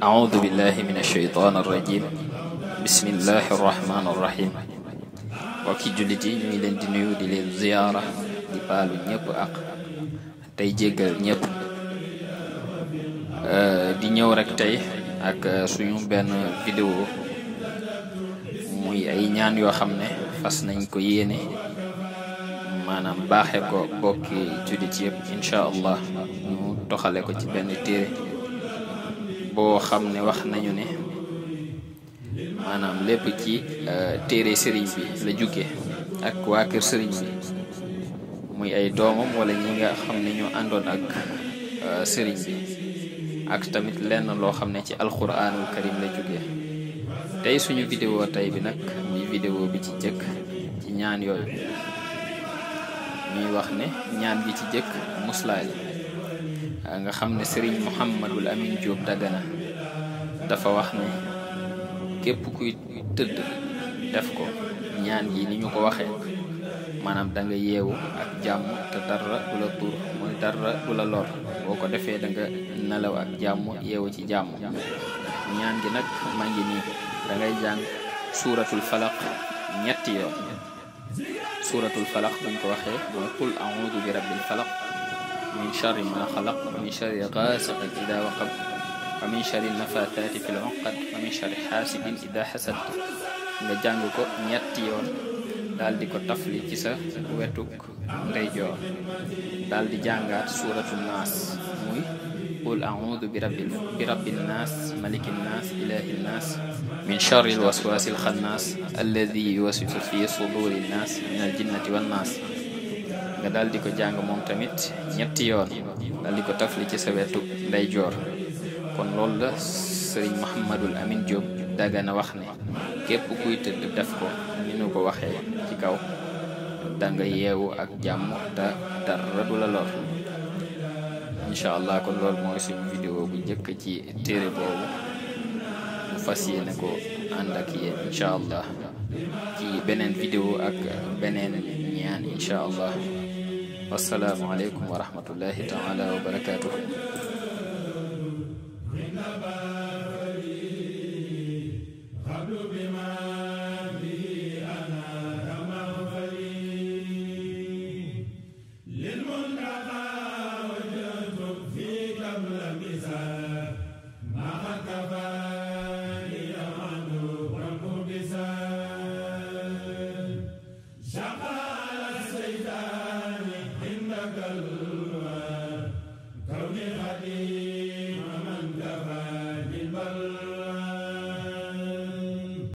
أعوذ بالله من الشيطان الرجيم بسم الله الرحمن الرحيم وكي جلتي ñuy leen di nuyu di leen ziyaara di baalu ñëpp ak tey jéggal ñëpp di ñëw rek tey ak suñu benn vidéo muy ay ñaan yoo xam ne fas nañ ko yéene maanaam baaxe ko bokki jullit yëpp incha allah ñu toxale ko ci benn téere boo xam ne wax nañu ne maanaam lépp ci téere sëriñ bi la jóge ak waa kër sëriñ bi muy ay doomam wala ñi nga xam ne ñoo àndoon ak sëriñ bi ak tamit lenn loo xam ne ci alquranul karim la jóge tey suñu vidéo tey bi nag muy vidéo bi ci jëkk ci ñaan yooyu ñuy wax ne ñaan bi ci jëkk muslaay la nga xam ne sëriñ Mouhamadul Amin Diop Dagana dafa wax ne képp kuy tëdd def ko ñaan yi ni ñu ko waxee maanaam da nga yeewu ak jàmm te dara du la tur mooy dara du la lor boo ko defee da nga nelaw ak jàmm yeewu ci jàmm ñaan gi nag maa ngi nii da ngay jàng suuratul falaq ñetti yoon suuratul falaq buñ ko waxee mooy qul a'uudu bi rabbil falaq min sharri ma xalaq wa min sharri gaasiqin ida waqab wa min sharri nafaathaati fil uqad wa min sharri xaasidin ida xasad nga jàng ko ñetti yoon daal di ko tafli ci sa wetuk ndeyjoor daal di jàngaat suuratul naas muy qul a'uudu bi rabbin naas malikin naas ilaahin naas min sharril waswaasil xannaas alladi yuwaswisu fi suduurin naas minal jinnati wan naas nga daal di ko jàng moom tamit ñetti yoon daal di ko tafli ci sa wetu ndeyjoor kon loolu la sëriñ Mouhamadul Amin Diop Dagana wax ne képp kuy tëdd def ko ni nu ko waxee ci kaw da nga yeewu ak jàmm te dara du la lor incha allah kon loolu mooy suñu vidéo bu njëkk ci téere boobu mu fas yéene ko ànd ak yéen incha allah ci beneen vidéo ak beneen ñaan incha allah wassalaamu aleykum wa rahmatullahi taala wa barakatuh شقى الشيطان عندك